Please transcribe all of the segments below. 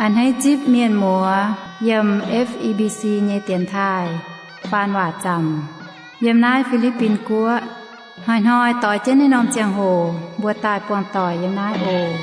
A'hneiv zipv mienh muoz yiem F E B C nyei dienx taaih faan waac zaamc yiem naaiv Fi^li^bin Guoqv. Hnoi-hnoi doix jienv naaiv norm ziangh hoc mbuo daaih buangh doic yiem naaiv oc.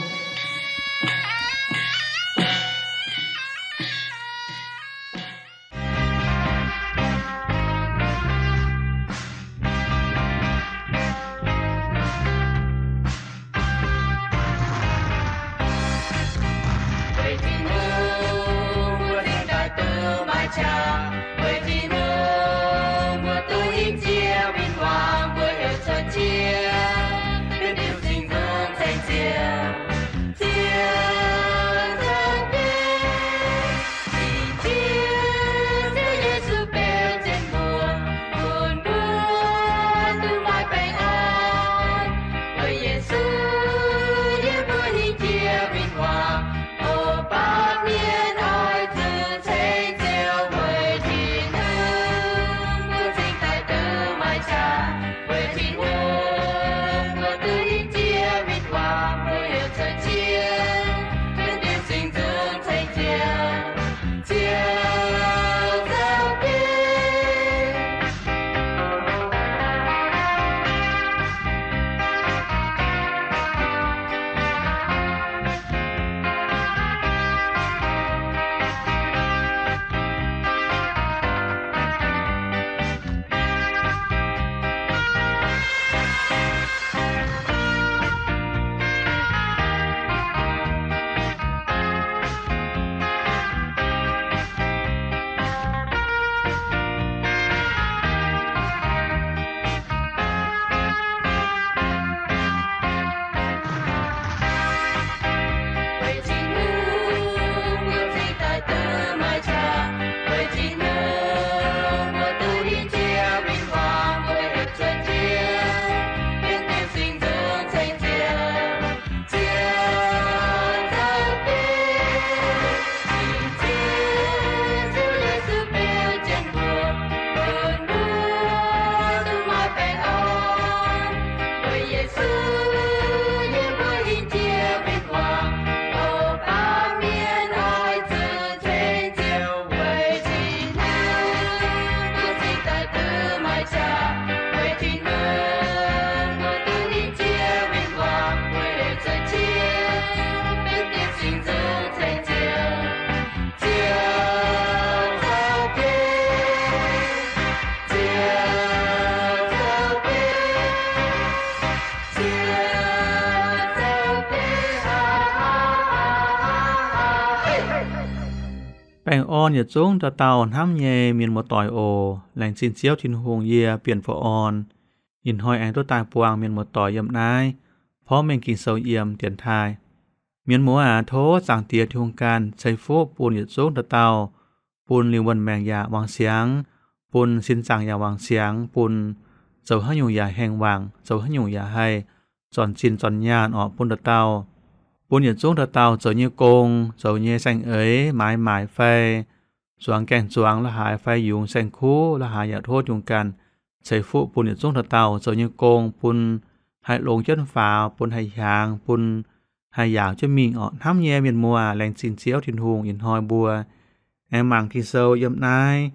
Baengh orn yietc zungv dauh dauh hnamv nyei mienh muoz-doic oc. Laengz zingh Ziouv Tin-Hungh yie Bienh Fu'orn ih hnoi aengx duqv daaih buangh mienh muoz-doic yiem naaiv porv mengh Ging-Sou yiem dienx taaih. Mienh muoz aac, tov Zaangc Diex Tin-Hungh ganh ceix fuqv bun yietc zungv dauh dauh, bun lingh wuonh maengc yaac wangc siangx, bun sin zaangc yaac wangc siangx, bun zoux haaix nyungc yaac haengh wangc, zoux haaix nyungc yaac haih zornc zinh zornc nyaanh orqc bun dauh dauh. Bun yietc zungv dauh dauh zoux nyei gong, zoux nyei saeng-eix, maaiz maaic fai zuangx gaengh zuangx la'haaix fai yungz saeng-kuv la'haaix yaac tov Tin-Hungh ganh ceix fuqv bun yietc zungv dauh dauh zoux nyei gong, bun haih longx jienv faaux, bun haih hiaangx, bun haih yaauc jienv mingh orqc. Hnamv nyei mienh muoz, laengz zingh Ziouv Tin-Hungh. Ih hnoi mbuo aengx mangc Ging-Sou yiem naaiv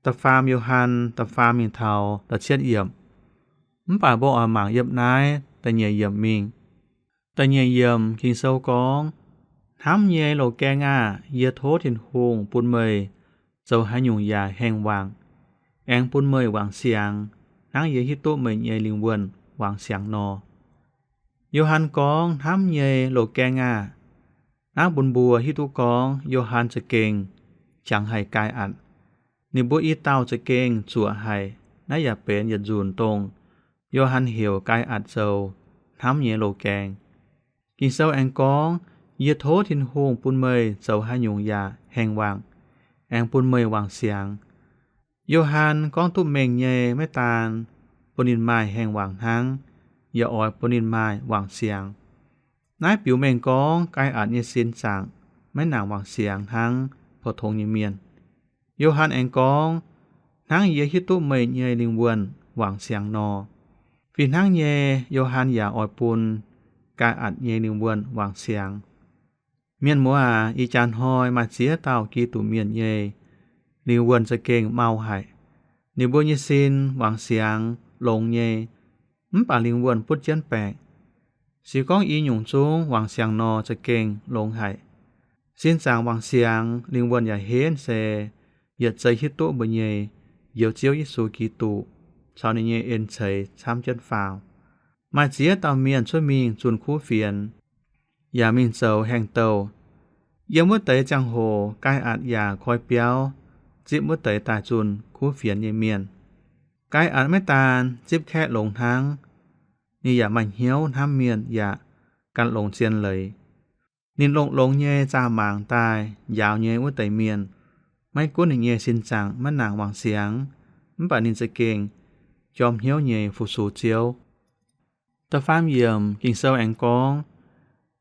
da'faam Yo^han da'faam mingh taux da'cietv yiemc. Mv baac mbuo oix mangc yiem naaiv da'nyeic yiemc mingh. Da'nyeic yiemc Ging-Sou gorngv, Hnamv nyei loz-gaeng aah! Yie tov Tin-Hungh bun meih zoux haaix nyungc yaac haengh wangc, aengx bun meih wangc siangx, hnangv yie hiuv duqv meih nyei lingh wuonh wangc siangx nor. Yo^han gorngv, Hnamv nyei loz-gaeng aah! Naaiv bun mbuo hiuv duqv gorngv Yo^han za'gengh jangx haic Gaai^atc. Ninh mbuo i dauh za'gengh zuoqc haic. Naaiv yaac benx yietc nzunc dongh Yo^han heuc Gaai^atc zoux hnamv nyei loz-gaeng. Ging-Sou aengx gorngv, Yie tov Tin-Hungh bun meih zoux haaix nyungc yaac haengh wangc, aengx bun meih wangc siangx. Yo^han gorngv duqv mengh nyei maiv daan bun ninh maaih haengh wangc hnangv, yaac oix bun ninh maaih wangc siangx. Naaiv biux mengh gorngv Gaai^atc nyei sin zaangc maiv nangc wangc siangx hnangv pou-tong nyei mienh. Yo^han aengx gorngv, Hnangv yie hiuv duqv meih nyei lingh wuonh wangc siangx nor. Fih hnangv nyei, Yo^han yaac oix bun Gaai^atc nyei lingh wuonh wangc siangx. Mienh muoz aac, ih jaax hnoi maaih ziex dauh Giduc Mienh nyei lingh wuonh za'gengh mau haic. Ninh mbuo nyei sin wangc siangx longx nyei, mv baac lingh wuonh butv jienv baengc. Se gorngv i nyungc zungv wangc siangx nor, za'gengh longx haic. Sin zaangc wangc siangx, lingh wuonh yaac henv se yietc zei hiuv duqv mbuo nyei Njoux Ziouv Yesu Giduc caux ninh nyei en-ceix camv jienv faaux. Maaih ziex dauh mienh cuotv mingh zunh kuv fienx, yaac mingh zoux haengh douh. Yiem wuov deix ziangh hoc Gaai^atc yaac koi biauv zipv wuov deix daaih zunh kuv fienx nyei mienh. Gaai^atc maiv daan zipv kaeqv longx hnangv, ninh yaac maaih hnyouv hnamv mienh yaac gan longx zien leiz. Ninh longx-longx nyei zaah mangc daaih njaaux nyei wuov deix mienh. Maiv gunv ninh nyei sin zaangc maiv nangc wangc siangx, mv baac ninh za'gengh jorm hnyouv nyei fu-sux Ziouv. Da'faam yiemc Ging-Sou aengx gorngv,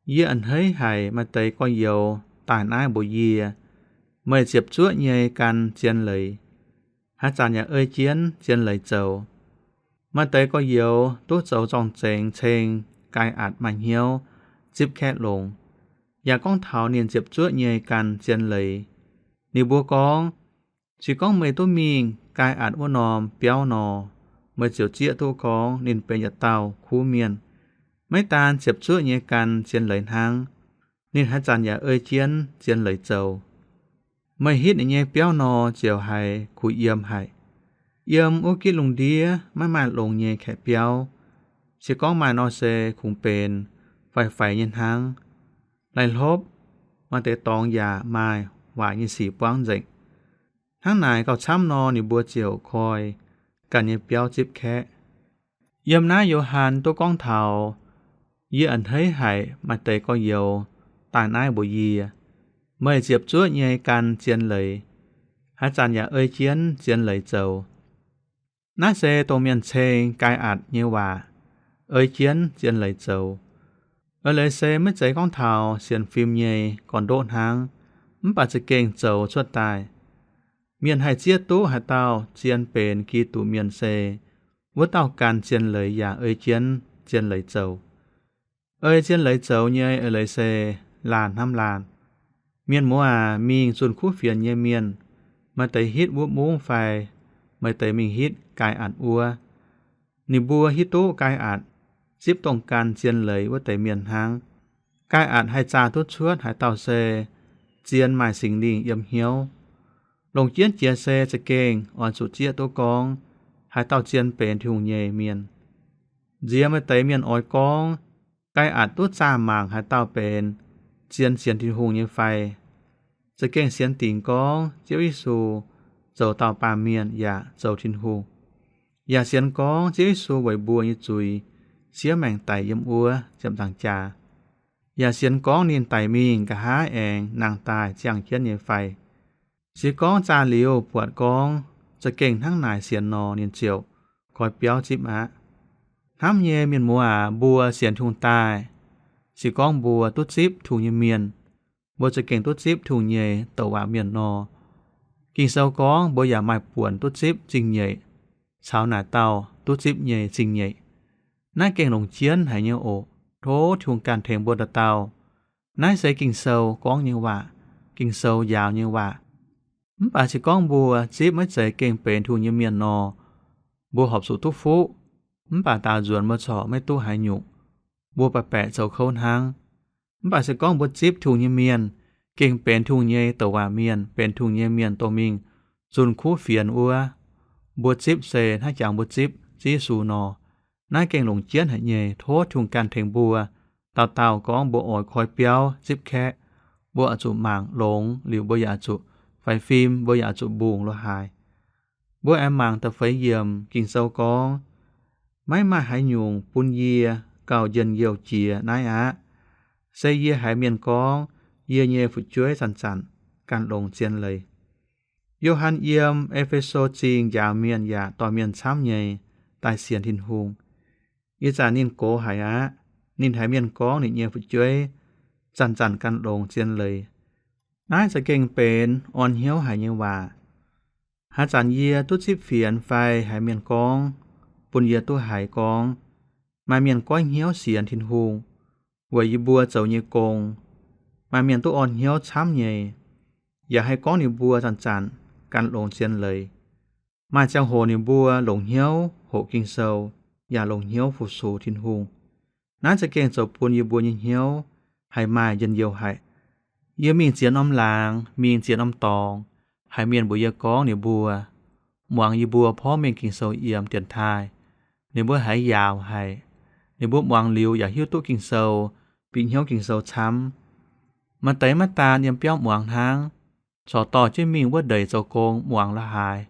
Yie a'hneiv haic maaih deix gorx-youz daaih naaiv mbuox yie, meih ziepc zuoqv nyei gan zien leiz, haaix zanc yaac ei jienv zien leiz zoux. Maaih deix gorx-youz duqv zoux zorng-zengx ceng Gaai^atc maaih hnyouv zipv kaeqv longx, yaac gorngv taux ninh ziepc zuoqv nyei gan zien leiz. Ninh mbuo gorngv, Se gorngv meih duqv mingh Gaai^atc wuov norm biauv nor, meih ziouc zieqv duqv gorngv ninh benx yietc dauh kuv mienh, maiv daan ziepc zuoqv nyei gan zien leiz hnangv, ninh haaix zanc yaac ei jienv zien leiz zoux. Meih hitv ninh nyei biauv nor, ziouc haiz kuh yiem haic. Yiem wuov gitv lungh ndiev maiv maaih longx nyei kaeqv biauv. Se gorngv maaih nor se kungx benx faix-faix nyei hnangv. Laih hlopv, maaih deix dorngx yaac maaih waaic nyei sic buangv nzengc. Hnangv naaic gauh camv nor, ninh mbuo ziouc koi ganh nyei biauv zipv kaeqv. Yiem naaiv Yo^han duqv gorngv taux, Yie a'hneiv haic maaih deix gorx-youz daaih naaiv mbuox yie, meih ziepc zuoqv nyei gan zien leiz, haaix zanc yaac ei jienv zien leiz zoux. Naaiv se dongh mienh ceng Gaai^atc nyei waac, ei jienv zien leiz zoux. Eix leiz se maiv zeiz gorngv taux sienx fim nyei gorn-ndoqv hnangv, mv baac za'gengh zoux cuotv daaih. Mienh haih zieqv duqv haaix dauh zien benx Giduc Mienh se, wuov dauh gan zien leiz yaac ei jienv zien leiz zoux. Ei zien leiz zoux nyei eix leiz se laanh hnamv laanh. Mienh muoz aac, mingh zunh kuv fienx nyei mienh, maaih deix hitv wuov mungv fai maaih deix mingh hitv Gaai^atc wuov. Ninh mbuo hiuv duqv Gaai^atc zipv dongh gan zien leiz wuov deix mienh hnangv. Gaai^atc haih zaah duqv cuotv haaix dauh se zien maaih Singx Lingh yiem hnyouv. Longc jienv jiex se za'gengh oix zuqc zieqv duqv gorngv haaix dauh zien benx Tin-Hungh nyei mienh. Nziex maaih deix mienh oix gorngv, Gaai^atc duqv zaah mangc haaix dauh benx zien sienx Tin-Hungh nyei fai. Za'gengh sienx dingc gorngv Ziouv Yesu zoux dauh baamh mienh yaac zoux Tin-Hungh, yaac sienx gorngv Ziouv Yesu weic mbuo nyei zuiz siev maengc daic yiem wuov ziepc nzaangc jaax, yaac sienx gorngv ninh daic mingh nqa'haav aengx nangh daaih ziangh jienv nyei fai. Se gorngv zaah liuz buatc gorngv za'gengh hnangv naaic sienx nor, ninh ziouc koi biauv zipv aqv. Hnamv nyei mienh muoz aac, mbuo sienx Tin-Hungh daaih, se gorngv mbuo duqv zipv Tin-Hungh nyei mienh, mbuo za'gengh duqv zipv Tin-Hungh nyei douc waac mienh nor, Ging-Sou gorngv mbuo yaac maaih buonc duqv zipv zingh nyeic caux naaic dauh duqv zipv nyei zingh nyeic. Naaiv gengh longc jienv haic nyei oc. Tov Tin-Hungh ganh tengx mbuo dauh dauh. Naaiv se Ging-Sou gorngv nyei waac, Ging-Sou njaaux nyei waac. Mv baac se gorngv mbuo zipv maiv zeiz gengh benx Tin-Hungh nyei mienh nor, mbuo horpc zuqc duqv fuqv. Mv baac daaux nzuonx mbuo corc maiv duqv haaix nyungc, mbuo baeqc baeqc zoux kouv hnangv. Mv baac se gorngv mbuo zipv Tin-Hungh nyei mienh, gengh benx Tin-Hungh nyei douc waac mienh, benx Tin-Hungh nyei mienh dongh mingh zunh kuv fienx wuov, mbuo zipv se hnangv jangx mbuo zipv Ziouv Yesu nor, naaiv gengh longc jienv haic nyei. Tov Tin-Hungh ganh tengx mbuo dauh dauh gorngv mbuo oix koi biauv zipv kaeqv, mbuo oix zuqc mangc longx liuz mbuo yaac zuqc faix fim, mbuo yaac zuqc mbungh lo haaix. Mbuo aengx mangc da'feix yiemc Ging-Sou gorngv, Maiv maaih haaix nyungc bun yie gauh njien-youh jiex naaiv aqv. Se yie haiz mienh gorngv, yie nyei fu'jueiv zanc-zanc gan longx zien leiz. Yo^han yiem E^fe^so Zingh njaaux mienh yaac dorh mienh camv nyei daaih sienx Tin-Hungh. Ih zanc ninh gox haic aqv. Ninh haiz mienh gorngv ninh nyei fu'jueiv zanc-zanc gan longx zien leiz. Naaiv za'gengh benx orn hnyouv haic nyei waac. Haaix zanc yie duqv zipv fienx fai haiz mienh gorngv, bun yie duqv haiz gorngv, maaih mienh goiv hnyouv sienx Tin-Hungh weic yie mbuo zoux nyei gong, maaih mienh duqv orn hnyouv camv nyei, yaac haih gorngv ninh mbuo zanc-zanc gan longx zien leiz. Maaih ziangh hoc ninh mbuo longc hnyouv hoqc Ging-Sou, yaac longc hnyouv fu-sux Tin-Hungh. Naaiv za'gengh zoux bun yie mbuo nyei hnyouv haih maaih njien-youh haic. Yie mingh ziex norm laangz, mingh ziex norm dorngx, haiz mienh mbuox yie gorngv ninh mbuo muangx yie mbuo porv mengh Ging-Sou yiem dienx taaih, ninh mbuo haiz yaauc haic. Ninh mbuo muangx liuz yaac hiuv duqv Ging-Sou, bieqc hnyouv Ging-Sou camv. Maaih deix maiv daan yiem biauv muangx hnangv, corc dorh jienv mingh wuov ndeic zoux gong muangx la'haaix.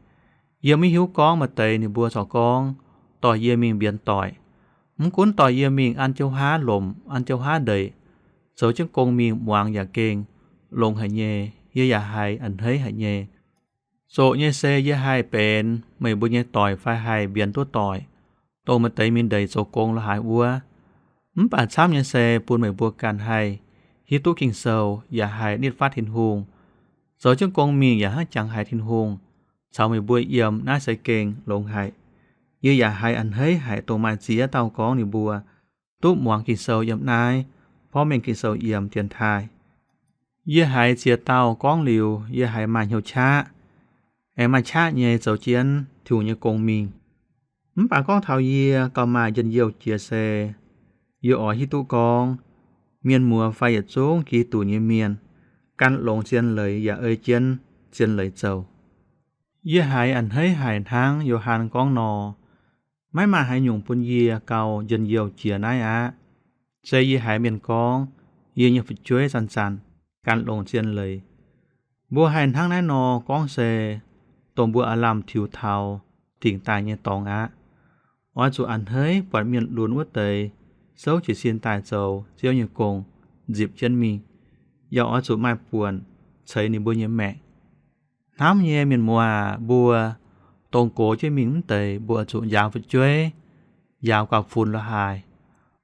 Yie maiv hiuv gorngv maaih deix ninh mbuo corc gorngv dorh yie mingh mbienx doic. Mv gunv dorh yie mingh an jienv haav lomc, an jienv haav ndeic, zoux jienv gong mingh muangx yaac gengh longx haic nyei, yie yaac haiz a'hneiv haic nyei. Zoqc nyei se yie haih benx meih mbuo nyei doic fai haih mbienx duqv doic, dongh maaih deix mingh ndeic zoux gong la'haaix wuov. Mv baac camv nyei se bun meih mbuo ganh haih hiuv duqv Ging-Sou yaac haih nitv fatv Tin-Hungh, zoux jienv gong mingh yaac hnangv jangx haiz Tin-Hungh caux meih mbuo yiem. Naaiv se gengh longx haic. Yie yaac haiz a'hneiv haic dongh maaih ziex dauh gorngv ninh mbuo duqv muangx Ging-Sou yiem naaiv porv mengh Ging-Sou yiem dienx taaih. Yie haiz ziex dauh gorngv liuz, yie haiz maaih hnyouv qaqv, aengx maaih qaqv nyei zoux jienv Tin-Hungh nyei gong mingh. Mv baac gorngv taux yie gauh maaih njien-youh jiex se, yie oix hiuv duqv gorngv mienh muoz fai yietc zungv Giduc nyei mienh gan longx zien leiz yaac ei jienv zien leiz zoux. Yie haiz a'hneiv haic hnangv Yo^han gorngv nor, maiv maaih haaix nyungc bun yie gauh njien-youh jiex naaiv aqv. Se yie haiz mienh gorngv, yie nyei fu'jueiv zanc-zanc gan longx zien leiz. Mbuo haih hnangv naaiv nor gorngv se, dongh mbuo aav lamh tiux taux dingc daaih nyei dorngx aqv. Oix zuqc a'hneiv buatc mienh lunx wuov deix souv jiez sin daaih zoux Ziouv nyei gong nzipc jienv mingh, yaac oix zuqc maaih buonc ceix ninh mbuo nyei maengc. Hnamv nyei mienh muoz aac, mbuo dongh gox jienv mingh wuov deix, mbuo oix zuqc njaaux fu'jueiv, njaaux guaax fun la'haaix,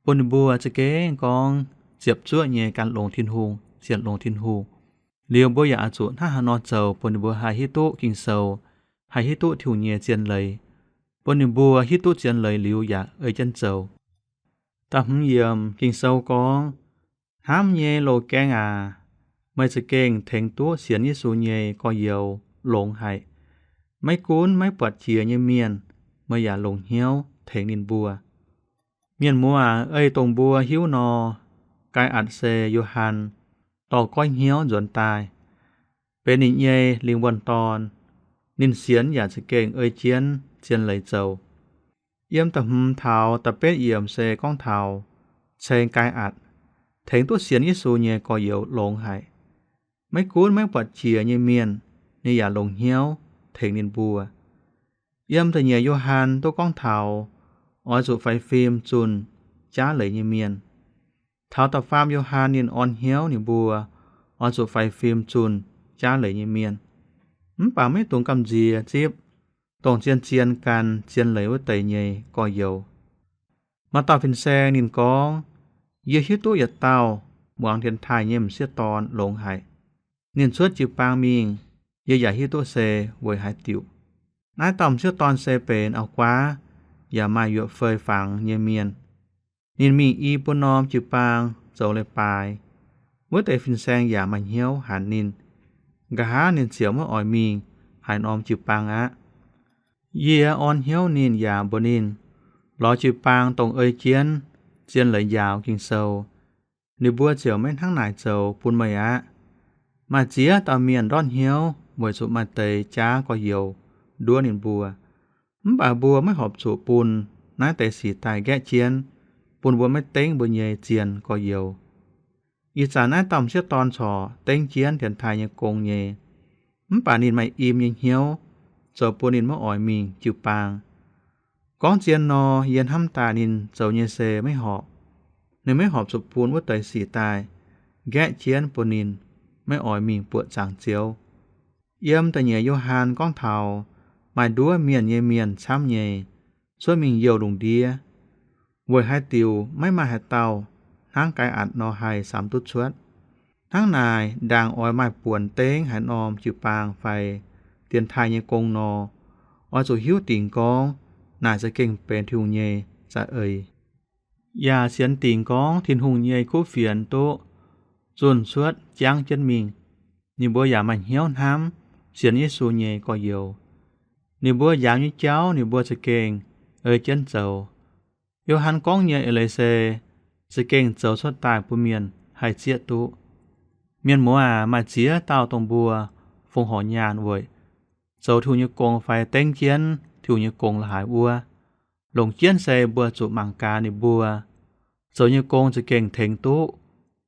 bun ninh mbuo za'gengh gorngv ziepc zuoqv nyei gan longx Tin-Hungh, zien longx Tin-Hungh. Liuz mbuo yaac oix zuqc hnangv haaix nor zoux bun ninh mbuo haih hiuv duqv Ging-Sou, haih hiuv duqv Tin-Hungh nyei zien leiz, bun ninh mbuo hiuv duqv zien leiz liuz yaac ei jienv zoux. Da'hmz yiemc Ging-Sou gorngv, hnamv nyei loz-gaeng aac, meih za'gengh tengx duqv sienx Yesu nyei gorx-youz longx haic. Maiv gunv maiv buatc jiex nyei mienh, meih yaac longc hnyouv tengx ninh mbuo. Mienh muoz aac, ei dongh mbuo hiuv nor, Gaai^atc se Yo^han dorh goiv hnyouv nzuonx daaih, benx ninh nyei lingh wuonh dorn. Ninh sienx yaac za'gengh ei jienv zien leiz zoux. Yiem da'hmz taux da'betv yiemc se gorngv taux ceng Gaai^atc tengx duqv sienx Yesu nyei gorx-youz longx haic. Maiv gunv maiv buatc jiex nyei mienh, ninh yaac longc hnyouv tengx ninh mbuo. Yiem da'nyeic Yo^han duqv gorngv taux oix zuqc faix fim zunh jaav leiz nyei mienh. Taux da'faam Yo^han ninh orn hnyouv ninh mbuo oix zuqc faix fim zunh jaav leiz nyei mienh. Mv baac maiv dungx gamh nziex zipv dongh zien-zien gan zien leiz wuov deix nyei gorx-youz. Maaih dauh fin-saeng ninh gorngv, yie hiuv duqv yietc dauh muangx dienx taaih nyei m'sieqv dorn longx haic. Ninh cuotv jiu-baang mingh, yie yaac hiuv duqv se weic haaix diuc. Naaiv dauh m'sieqv dorn se benx auv-guaav yaac maaih yuoqc fei fangx nyei mienh. Ninh mingh i buo norm jiu-baang zoux leiz-baaix. Wuov deix fin-saeng yaac maaih hnyouv hanc ninh. Nqa'haav ninh ziouc maiv oix mingh haaix norm jiu-baang aqv. Yie orn hnyouv ninh yaac mbuox ninh, lorz jiu-baang dongh ei jienv zien leiz njaaux Ging-Sou. Ninh mbuo ziouc maiv hnangv naaic zoux bun meih aqv. Maaih ziex dauh mienh ndortv hnyouv weic zuqc maaih deix jaav gorx-youz nduov ninh mbuo. Mv baac mbuo maiv horpc zuqc bun naaiv deix sic daaih nqaeqv jienv, bun mbuo maiv dengv mbuo nyei zien gorx-youz. Ih zanc naaiv dauh m'sieqv dorn corc dengv jienv dienx taaih nyei gong nyei, mv baac ninh maaih im nyei hnyouv, zoux bun ninh maiv oix mingh jiu-baang. Gorngv zien nor, yie hnamv daaih ninh zoux nyei se maiv horpc. Ninh maiv horpc zuqc bun wuov deix sic daaih nqaeqv jienv bun ninh maiv oix mingh buoqc zaangc Ziouv. Yiem da'nyeic Yo^han gorngv taux maaih nduov mienh nyei mienh camv nyei cuotv mingh youh lungh ndiev. Weic haaix diuc maiv maaih haaix dauh hnangv Gaai^atc nor haih samx duqv cuotv? Hnangv naaic, ndaangc oix maaih buonc dengv haaix norm jiu-baang fai dienx taaih nyei gong nor, oix zuqc hiuv dingc gorngv naaic za'gengh benx Tin-Hungh nyei za'eix. Yaac sienx dingc gorngv Tin-Hungh nyei kuv fienx duqv zunh cuotv jangv jienv mingh. Ninh mbuo yaac maaih hnyouv hnamv sienx Yesu nyei gorx-youz. Ninh mbuo njaaux nyei jauv ninh mbuo za'gengh ei jienv zoux. Yo^han gorngv nyei eix leiz se za'gengh zoux cuotv daaih bun mienh haih zieqv duqv. Mienh muoz aac, maaih ziex dauh dongh mbuo fongc horc nyaanh weic zoux Tin-Hungh nyei gong fai dengv jienv Tin-Hungh nyei gong la'haaix wuov. Longc jienv se mbuo zuqc mangc gaax ninh mbuo zoux nyei gong za'gengh tengx duqv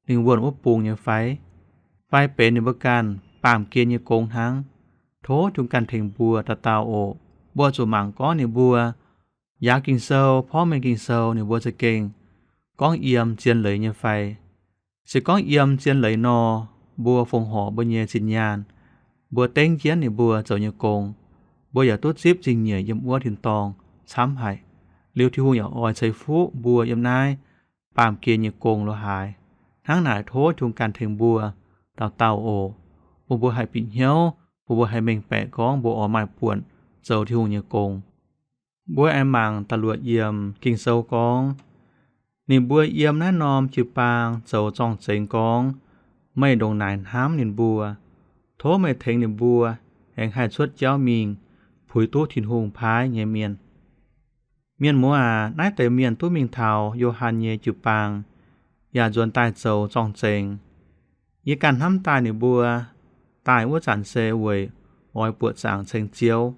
ninh wuonh wuov bung nyei fai, fai benx ninh mbuo ganh baamh gen nyei gong hnangv. Tov Tin-Hungh ganh tengx mbuo dauh dauh oc. Mbuo zuqc mangc gorngv ninh mbuo njaaux Ging-Sou, porv mengh Ging-Sou, ninh mbuo za'gengh gorngv yiem zien leiz nyei fai. Se gorngv yiem zien leiz nor, mbuo fongc horc mbuo nyei zinh nyaanh, mbuo dengv jienv ninh mbuo zoux nyei gong, mbuo yaac duqv zipv zingh nyeic yiem wuov tin-dorngh camv haic. Liuz Tin-Hungh yaac oix ceix fuqv mbuo yiem naaiv baamh gen nyei gong la'haaix. Hnangv naaic tov Tin-Hungh ganh tengx mbuo dauh dauh oc, bun mbuo haih bieqc hnyouv, bun mbuo haih mengh baeqc gorngv mbuo oix maaih buonc zoux Tin-Hungh nyei gong. Mbuo aengx mangc da'luoqc yiemc Ging-Sou gorngv, ninh mbuo yiem naaiv norm jiu-baang zoux zorng-zengx gorngv, meih ndongc naaic hnamv ninh mbuo. Tov meih tengx ninh mbuo aengx haih cuotv jauv mingh puix duqv Tin-Hungh paaiv nyei mienh. Mienh muoz aac, naaiv deix mienh duqv mingh taux Yo^han nyei jiu-baang, yaac nzuonx daaih zoux zorng-zengx. Yie ganh hnamv daaih ninh mbuo daaih wuov zanc se weic oix buoqc zaangc ceng Ziouv.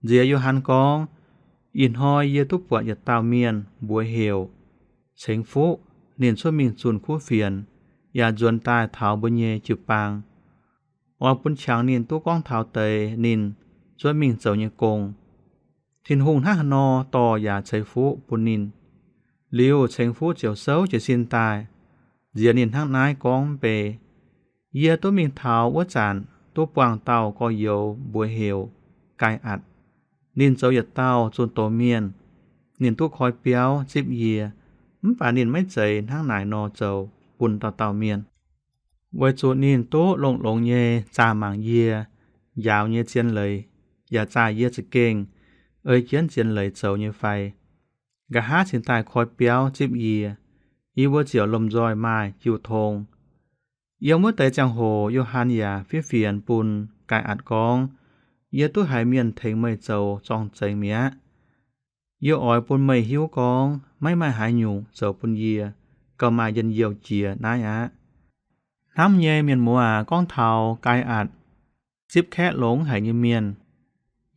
Nziex Yo^han gorngv, ih hnoi yie duqv buatc yietc dauh mienh mbuox heuc Cengx Fuqv. Ninh cuotv mingh zunh kuv fienx, yaac nzuonx daaih taux mbuo nyei jiu-baang. Oix bun qangx ninh duqv gorngv taux deix ninh cuotv mingh zoux nyei gong. Tin-Hungh hnangv haaix nor dorh yaac ceix fuqv bun ninh. Liuz Cengx Fuqv ziouc souv jiez sin daaih, nziex ninh hnangv naaiv gorngv mv bei, yie duqv mingh taux wuov zanc duqv buangh dauh gorx-youz mbuox heuc Gaai^atc. Ninh zoux yietc dauh zunh doz mienh. Ninh duqv koi biauv zipv yie, mv baac ninh maiv zeiz hnangv naaic nor zoux bun dauh dauh mienh. Weic zuqc ninh duqv longx-longx nyei zaah mangc yie njaaux nyei zien leiz, yaac zaah yie za'gengh ei jienv zien leiz zoux nyei fai. Nqa'haav cingx daaih koi biauv zipv yie, yie mbuo ziouc lomh nzoih maaih jiu tong. Yiem wuov deix ziangh hoc Yo^han yaac fiev fienx bun Gaai^atc gorngv, yie duqv haiz mienh tengx meih zoux zorng-zengx mi'aqv. Yie oix bun meih hiuv gorngv maiv maaih haaix nyungc zoux bun yie gauh maaih njien-youh jiex naaiv aqv. Hnamv nyei mienh muoz aac, gorngv taux Gaai^atc, zipv kaeqv longx haic nyei mienh,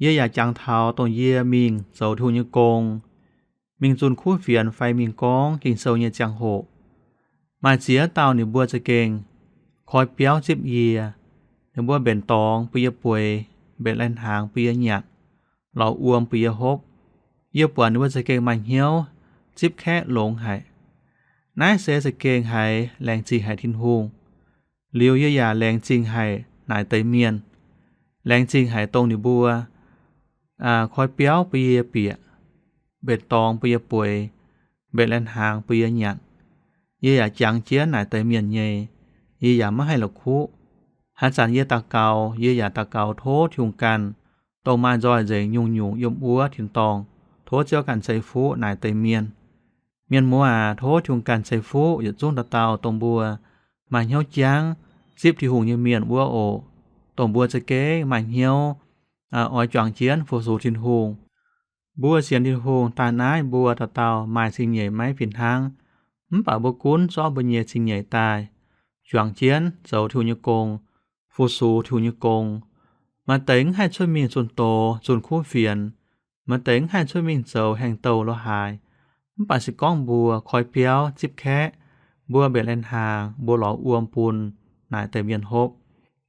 yie yaac jangx taux dongh yie mingh zoux Tin-Hungh nyei gong, mingh zunh kuv fienx fai mingh gorngv Ging-Sou nyei ziangh hoc, maaih ziex dauh ninh mbuo za'gengh koi biauv zipv yie. Ninh mbuo mbenc dorngx bun yie bueix, mbenc lai-hnaangx bun yie nyanc, lorz wuom bun yie hopv. Yie buatc ninh mbuo za'gengh maaih hnyouv zipv kaeqv longx haic. Naaiv se za'gengh haiz laengz zingh haic Tin-Hungh. Liuz yie yaac laengz zingh haic naaic deix mienh, laengz zingh haic dongh ninh mbuo koi biauv bun yie bieqc, mbenc dorngx bun yie bueix, mbenc lai-hnaangx bun yie nyanc. Yie yaac jangx jienv naaic deix mienh nyei. Yie yaac maiv haih la'kuqv. Haaix zanc yie daux gaux, yie yaac daux gaux tov Tin-Hungh ganh, dongh maaih nzoih nzengc nyungc-nyungc yiem wuov tin-dorngh, tov Ziouv ganh ceix fuqv naaic deix mienh. Mienh muoz aac, tov Tin-Hungh ganh ceix fuqv yietc zungv dauh dauh dongh mbuo maaih hnyouv jangv zipv Tin-Hungh nyei mienh wuov oc. Dongh mbuo za'gengh maaih hnyouv oix juangc jienv fu-sux Tin-Hungh. Mbuo sienx Tin-Hungh daaih naaiv, mbuo dauh dauh maaih zingh nyeic maiv fih hnangv, mv baac mbuo gunv zorqv mbuo nyei zingh nyeic daaih, juangc jienv zoux Tin-Hungh nyei gong, fu-sux Tin-Hungh nyei gong. Maaih deix mv haih cuotv mingh zunh doz, zunh kuv fienx. Maaih deix mv haih cuotv mingh zoux haengh douh lo haaix. Mv baac se gorngv mbuo koi biauv zipv kaeqv, mbuo mbenc lai-hnaangx, mbuo lorz wuom bun naaic deix mienh hopv,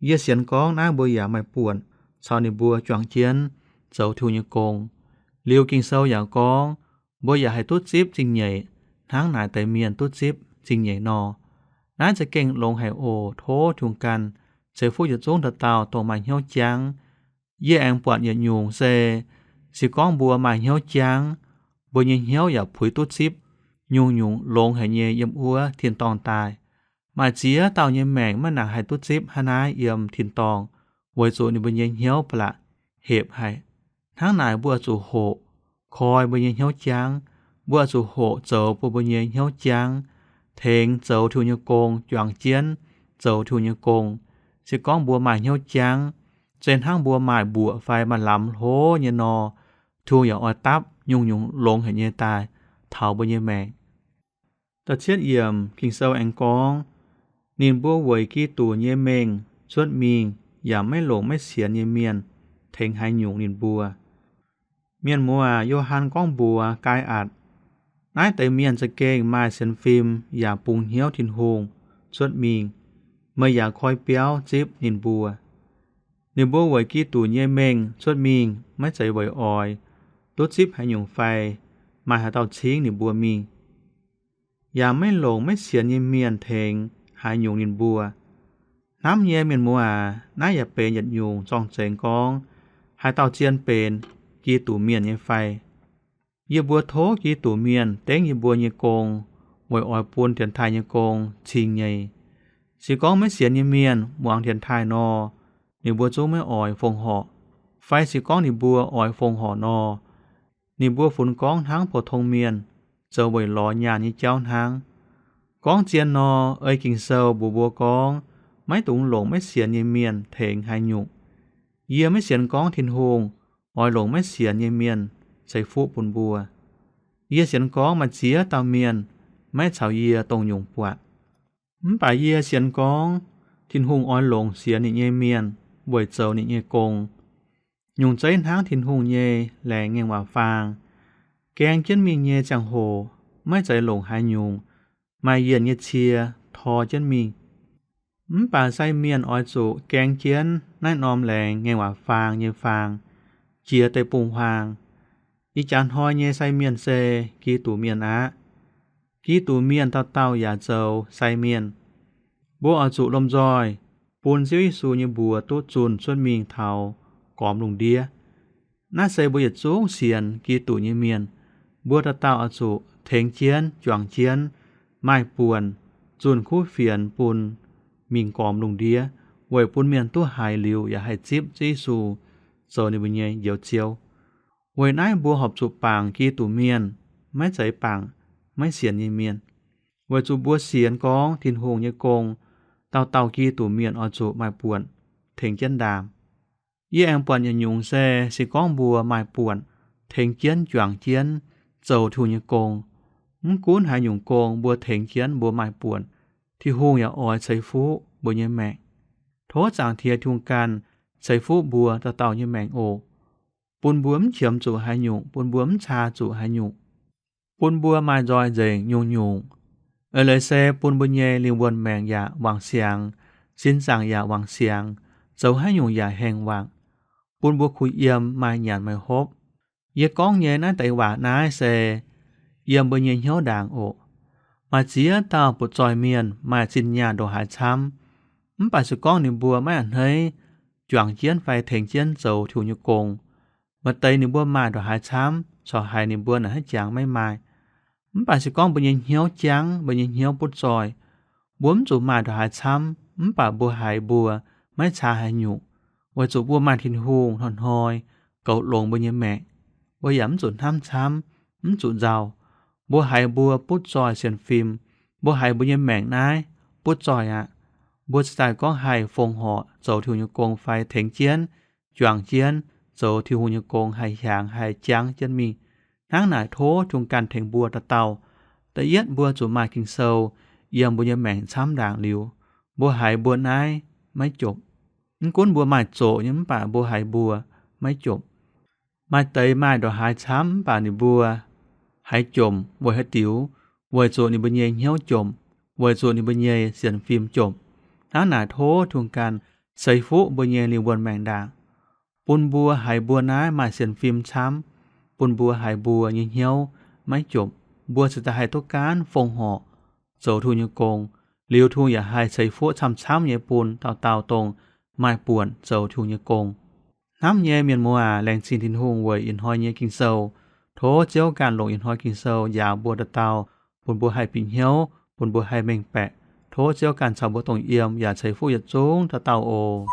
yie sienx gorngv naaiv mbuo yaac maaih buonc caux ninh mbuo juangc jienv zoux Tin-Hungh nyei gong. Liuz Ging-Sou yaac gorngv, mbuo yaac haih duqv zipv zingh nyeic hnangv naaic deix mienh duqv zipv zingh nyeic nor. Naaiv za'gengh longx haic oc. Tov Tin-Hungh ganh ceix fuqv yietc zungv dauh dauh dongh maaih hnyouv jangv. Yie aengx buatc yietc nyungc se, se gorngv mbuo maaih hnyouv jangv, mbuo nyei hnyouv yaac puix duqv zipv nyungc-nyungc longx haic nyei yiem wuov tin-dorngh daaih. Maaih ziex dauh nyei maengc maiv nangc haih duqv zipv hnangv naaiv yiem tin-dorngh, weic zuqc ninh mbuo nyei hnyouv ba'laqc hepc haic. Hnangv naaic mbuo zuqc hoqc koi mbuo nyei hnyouv jangv. Mbuo zuqc hoqc zoux bun mbuo nyei hnyouv jangv, tengx zoux Tin-Hungh nyei gong, juangc jienv zoux Tin-Hungh nyei gong. Se gorngv mbuo maaih hnyouv jangv, se hnangv mbuo maaih mbuoqc fai maaih lamz hlo nyei nor, Tin-Hungh yaac oix dapv nyungc-nyungc longx haic nyei daaih taux mbuo nyei maengc. Da'cietv yiemc Ging-Sou aengx gorngv, ninh mbuo weic Giduc nyei mengh cuotv mingh, yaac maiv longc maiv sienx nyei mienh tengx haaix nyungc ninh mbuo. Mienh muoz aac, Yo^han gorngv mbuox Gaai^atc, naaiv deix mienh za'gengh maaih sienx fim yaac bungx hnyouv Tin-Hungh cuotv mingh. Meih yaac koi biauv zipv ninh mbuo. Ninh mbuo weic Giduc nyei mengh cuotv mingh maiv zeiz weic oix duqv zipv haaix nyungc fai maaih haaix dauh cingv ninh mbuo mingh, yaac maiv longc maiv sienx nyei mienh tengx haaix nyungc ninh mbuo. Hnamv nyei mienh muoz aac, naaiv yaac benx yietc nyungc zorng-zengx gorngv haaix dauh zien benx Giduc mienh nyei fai. Yie mbuo tov Giduc mienh dengv yie mbuo nyei gong weic oix bun dienx taaih nyei gong cing nyei. Se gorngv maiv sienx nyei mienh muangx dienx taaih nor, ninh mbuo zungv maiv oix fongc horc. Fai se gorngv ninh mbuo oix fongc horc nor, ninh mbuo funx gorngv hnangv pou-tong mienh zoux weic lorz nyaanh nyei jauv hnangv. Gorngv zien nor, ei Ging-Sou mbuox mbuo gorngv, maiv dungx longc maiv sienx nyei mienh tengx haaix nyungc. Yie maiv sienx gorngv Tin-Hungh oix longc maiv sienx nyei mienh ceix fuqv bun mbuo. Yie sienx gorngv maaih ziex dauh mienh maiv caux yie dongh nyungc buatc. Mv baac yie sienx gorngv Tin-Hungh oix longc sienx ninh nyei mienh weic zoux ninh nyei gong. Nyungc zeiv hnangv Tin-Hungh nyei laengz ngaengc waac faang. Gaeng jienv mingh nyei ziangh hoc maiv zeiz longc haaix nyungc maaih yienh nyei cie tor jienv mingh. Mv baac sai mienh oix zuqc gaeng jienv naaiv norm laengz ngaengc waac faang nyei faang jiex deic-bung-huaang. Ih jaax hnoi nyei sai mienh se Giduc mienh aqv. Giduc mienh dauh dauh yaac zoux sai mienh. Mbuo oix zuqc lomh nzoih bun Ziouv Yesu nyei mbuox duqv zunh cuotv mingh taux gormx lungh ndiev. Naaiv se mbuo yietc zungv sienx Giduc nyei mienh, mbuo dauh dauh oix zuqc tengx jienv, juangc jienv, maaih buonc, zunh kuv fienx bun mingh gormx lungh ndiev, weic bun mienh duqv haiz liuz yaac haih zipv Ziouv Yesu zoux ninh mbuo nyei Njoux Ziouv. Weic naaiv mbuo horpc zuqc bangc Giduc mienh, maiv zeiz bangc maiv sienx nyei mienh. Weic zuqc mbuo sienx gorngv Tin-Hungh nyei gong, dauh dauh Giduc mienh oix zuqc maaih buonc tengx jienv ndaam. Yie aengx buatc yietc nyungc se, se gorngv mbuo maaih buonc tengx jienv juangc jienv zoux Tin-Hungh nyei gong, mv gunv haaix nyungc gong mbuo tengx jienv mbuo maaih buonc, Tin-Hungh yaac oix ceix fuqv mbuo nyei maengc. Tov Zaangc Diex Tin-Hungh ganh ceix fuqv mbuo dauh dauh nyei maengc oc. Bun mbuo mv qiemx zuqc haaix nyungc, bun mbuo mv caa zuqc haaix nyungc, bun mbuo maaih nzoih nzengc nyungc-nyungc. Eix leiz se bun mbuo nyei lingh wuonh maengc yaac wangc siangx, sin zaangc yaac wangc siangx, zoux haaix nyungc yaac hengx wangc, bun mbuo kuh yiem maaih nyanc maaih hopv. Yie gorngv nyei naaiv deix waac naaiv se yiem mbuo nyei hnyouv ndaangc oc. Maaih ziex dauh butv-zoih mienh maaih zinh nyaanh ndongc haaix camv, mv baac se gorngv ninh mbuo maiv a'hneiv juangc jienv fai tengx jienv zoux Tin-Hungh nyei gong, maaih deix ninh mbuo maaih ndongc haaix camv, corc haiz ninh mbuo naaic hnangv jangx maiv maaih. Mv baac se gorngv mbuo nyei hnyouv jangv, mbuo nyei hnyouv butv zoih, mbuo mv zuqc maaih ndongc haaix camv, mv baac mbuo haiz mbuo maiv caa haaix nyungc, weic zuqc mbuo maaih Tin-Hungh hnoi-hnoi goux longx mbuo nyei maengc. Mbuo yaac mv zuqc hnamv camv, mv zuqc nzauh. Mbuo haiz mbuo butv zoih sienx fim, mbuo haiz mbuo nyei maengc naaiv butv zoih aqv, mbuo cingx daaih gorngv haih fongc horc zoux Tin-Hungh nyei gong fai tengx jienv, juangc jienv, zoux Tin-Hungh nyei gong haih hiaangx haih jangv jienv mingh. Hnangv naaic tov Tin-Hungh ganh tengx mbuo dauh dauh. Da'yietv mbuo zuqc maaih Ging-Sou yiem mbuo nyei maengc camv ndaangc liuz, mbuo haiz mbuo naaiv maiv jomc. Mv gunv mbuo maaih zoqc nyei mv baac mbuo haiz mbuo maiv jomc. Maaih deix maaih ndongc haaix camv mv baac ninh mbuo haiz jomc weic haaix diuc? Weic zuqc ninh mbuo nyei hnyouv jomc, weic zuqc ninh mbuo nyei sienx fim jomc. Hnangv naaic tov Tin-Hungh ganh ceix fuqv mbuo nyei lingh wuonh maengc ndaangc, bun mbuo haiz mbuo naaiv maaih sienx fim camv, bun mbuo haiz mbuo nyei hnyouv maiv jomc, mbuo cingx daaih haih duqv gaanv fongc horc zoux Tin-Hungh nyei gong. Liuz Tin-Hungh yaac haih ceix fuqv camv-camv nyei bun dauh dauh dongh maaih buonc zoux Tin-Hungh nyei gong. Hnamv nyei mienh muoz aac, laengz zingh Tin-Hungh weic ih hnoi nyei Ging-Sou. Tov Ziouv ganh longc ih hnoi Ging-Sou njaaux mbuo dauh dauh, bun mbuo haih bieqc hnyouv, bun mbuo haih mengh baeqc. Tov Ziouv ganh caux mbuo dongh yiem yaac ceix fuqv yietc zungv dauh dauh oc.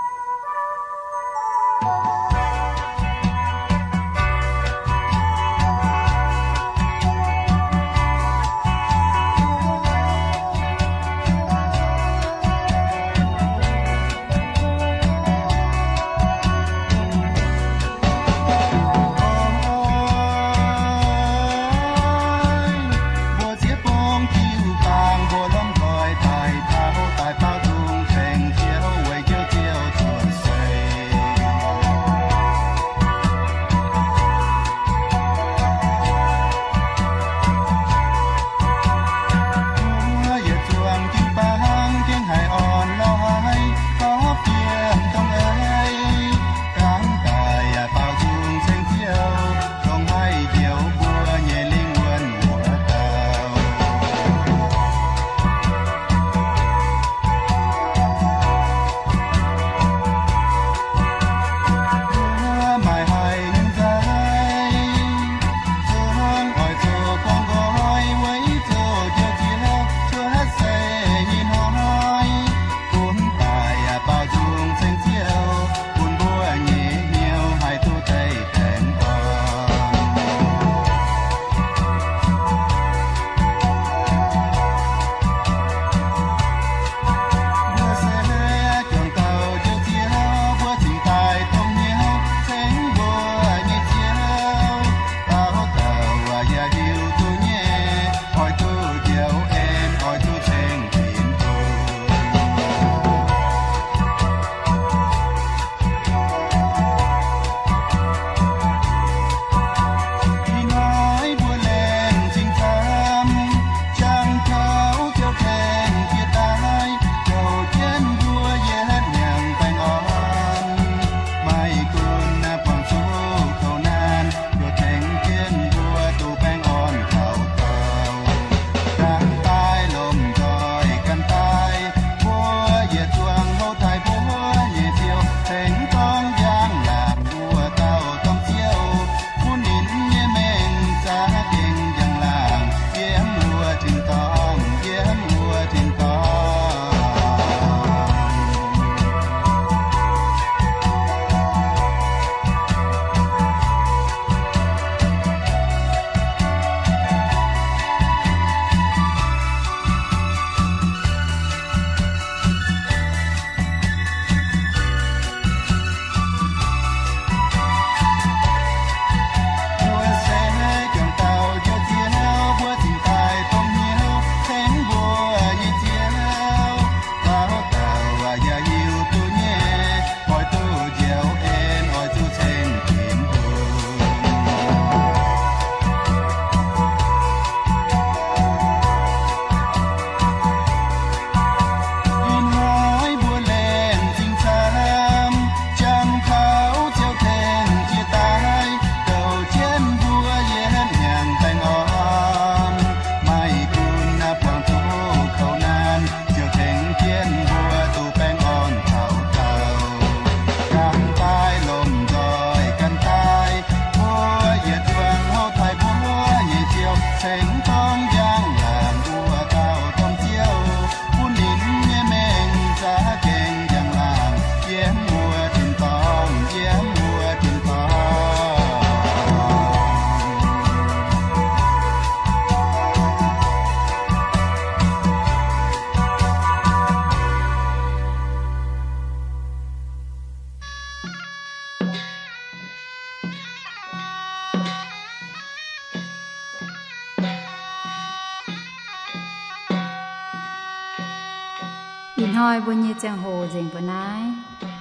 Hnoi mbuo nyei ziangh hoc nzengc mbuo naaiv.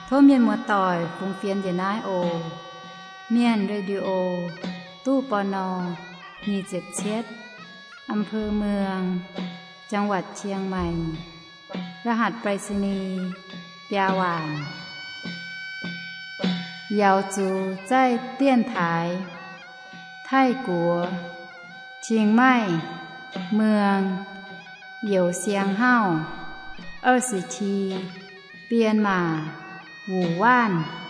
Tov mienh muoz-doic fungx fienx njiec naaiv oc. Mienh Radio, ตู้ ปณ. nyic ziepc cietv, อำเภอเมือง จังหวัดเชียงใหม่ รหัสไปรษณีย์ biaa waanc. Yaux zuqc zaih dienx taaix Taiv-Guoqv, Chiang Mai, Muang, Youh Siang Hauv, 二十七, Bienh Maac, Wuc Waanv.